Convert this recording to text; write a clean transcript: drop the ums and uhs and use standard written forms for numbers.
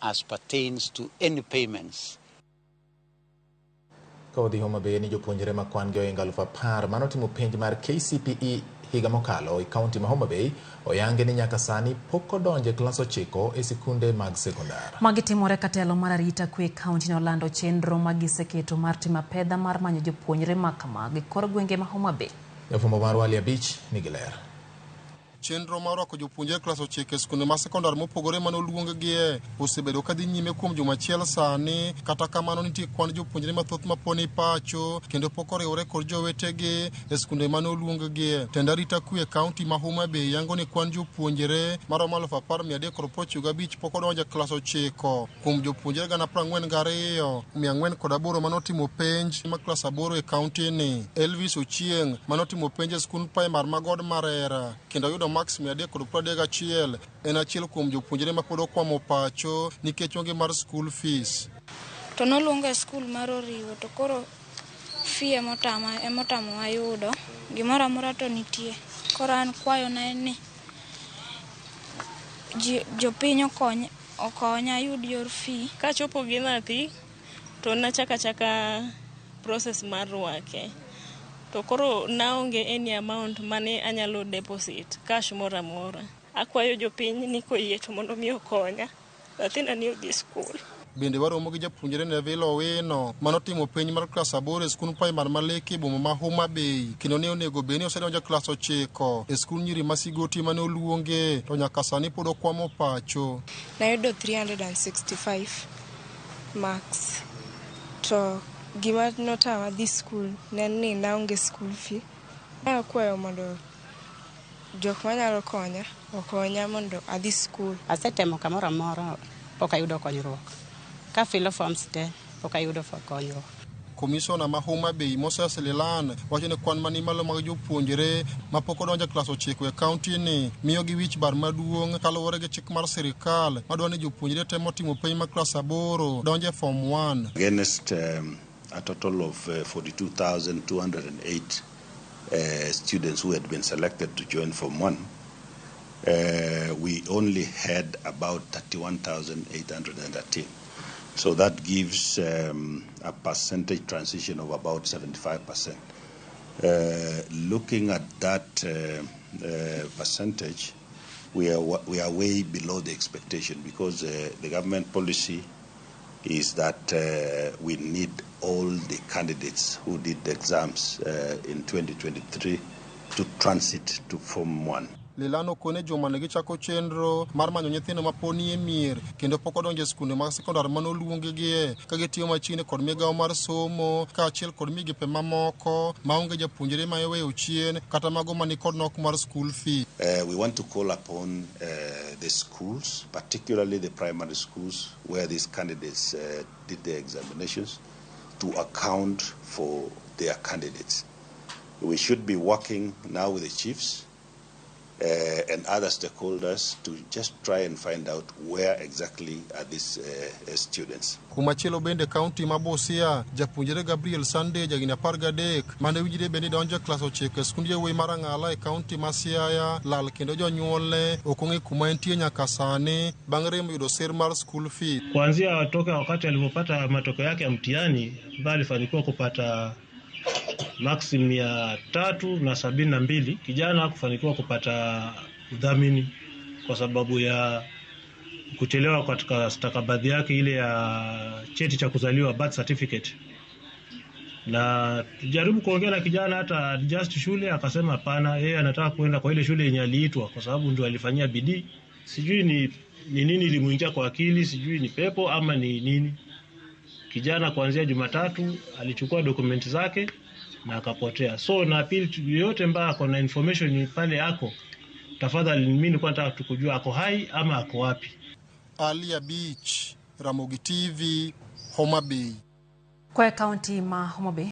As pertains to any payments. Ka wadhi Homa Bay ni jopuonjre ma kwan gi ohingo 10,000 manotimo penj mar KCPE higa mokalo e kaunti ma Homa Bay oyangi ni nyaka sani pok odonjo e klas 9 e sikunde mag sekondar. Magi timore ka telo mar arita kwe e kaunti no olando chenro ma giseketo mar timo apedha mar manyo jopuonjre ma kamago e kor gwenge ma Homa Bay. Jafwambo marwa Ali Abich nigi ler. Chenro mar rwako jopuonjre e klas 9 e skunde ma sekondar mopogore mane oluonggie osebedo ka dhi nyime kuom juma achiel sani. Kata kamano, nitie kwan jopuonjre mathoth ma ni pacho kendo pok oriwore kod jowetegi e skunde mane oluonggie. Tend arita kwe e kaunti ma Homa Bay yango ni kwan jopuonjre maromo 10,395 pok odonjo e klas 9 kuom jopuonjre 42,408 manotimo penj ma klas 8 e kaunti ni. Elvis Ochieng manotimo penj e skund primar ma God Marera kendo oyudo marks 331 en achiel kuom jopuonjre ma pod okwamo pacho nikech onge mar school fees. To noluonga e skul mar Oriwo, to koro fee emotama emotamowa yudo gimoro amora to nitie. Koro an kwayona en ni jopiny okony okonya ayud yor fee. Kachopo gi nyathi to nachako achaka process mar rwake. To koro naonge any amount mane anyalo deposit cash moro amora. Akwayo jopiny ni koyie to mondo mi okonya. Nyathina ni odhi skul. Bende waromo gi japuonjre Neville Owino manotimo penj mar klas 8 e skund primar ma Leki e boma ma Homa Bay kendo ne onego bed ni osedonjo e klas 9 e skund nyiri ma Sigoti mane oluonge to nyaka sani pod okwamo pacho. Nayudo 365 marks, to gima notama dhi skul ne en ni naonge school fee. Nakwayo mondo jok manyalo konya okonya mondo adhi skul. Asetemo kamoro amora, pok ayudo konyruok. Ka filo forms te, pok ayudo konyruok. Komisona ma Homa Bay Moses Lilan wacho ni kwan mani malo mag jopuonjre ma pok odonjo e klas 9 e kaunti ni miyogi wich bar maduong' kaluwore gi chik mar sirikal madwa ni jopuonjre te motimo penj mar klas 8 donjo e form 1. Against a total of 42,208 students who had been selected to join Form 1, we only had about 31,813. So that gives a percentage transition of about 75%. Looking at that percentage, we are way below the expectation because the government policy is that we need all the candidates who did the exams in 2023 to transit to Form 1. Lilano kone juma ne gichako chenro mar manyo nyithindo ma pod nie mier kendo pok odonjo e skunde mag sekondar manoluongigie ka gitiyo machiegni kod migawo mar somo kaachiel kod migepe mamoko maonge japuonjre ma iweyo chien kata mago mani kod nok mar school fee. We want to call upon the schools, particularly the primary schools where these candidates did their examinations, to account for their candidates. We should be working now with the chiefs and other stakeholders to just try and find out where exactly are these students. Kumachielo bende, kaunti ma Busia, japuonjre Gabriel Sunday, jahigni 13, mane winjre bende donjo e klas 9 e skund yawuoyi mar Ang'ala e kaunti ma Siaya lal kendo jonyuolne ok ong'e kuma entie nyaka sani bang' rem yudo sir mar school fee. Kuanzia toka wakati alipopata matokeo yake ya mtihani ambayo alifanikiwa kupata maksi 372, kijana hakufanikiwa kupata udhamini kwa sababu ya kuchelewa katika stakabadhi yake ile ya cheti cha kuzaliwa, birth certificate. Na tujaribu kuongea na kijana hata adjust shule, akasema hapana, yeye anataka kuenda kwa ile shule yenye aliitwa kwa sababu ndio alifanyia bidii. Sijui ni nini ilimuingia kwa akili, sijui ni pepo ama ni nini. Kijana kuanzia Jumatatu alichukua dokumenti zake na akapotea. So na appeal yoyote ambaye ako na information pale ako, tafadhali, mimi nilikuwa nataka tukujua ako hai ama ako wapi. Alia Beach, Ramogi TV, Homa Bay. Kwa kaunti ma Homa Bay.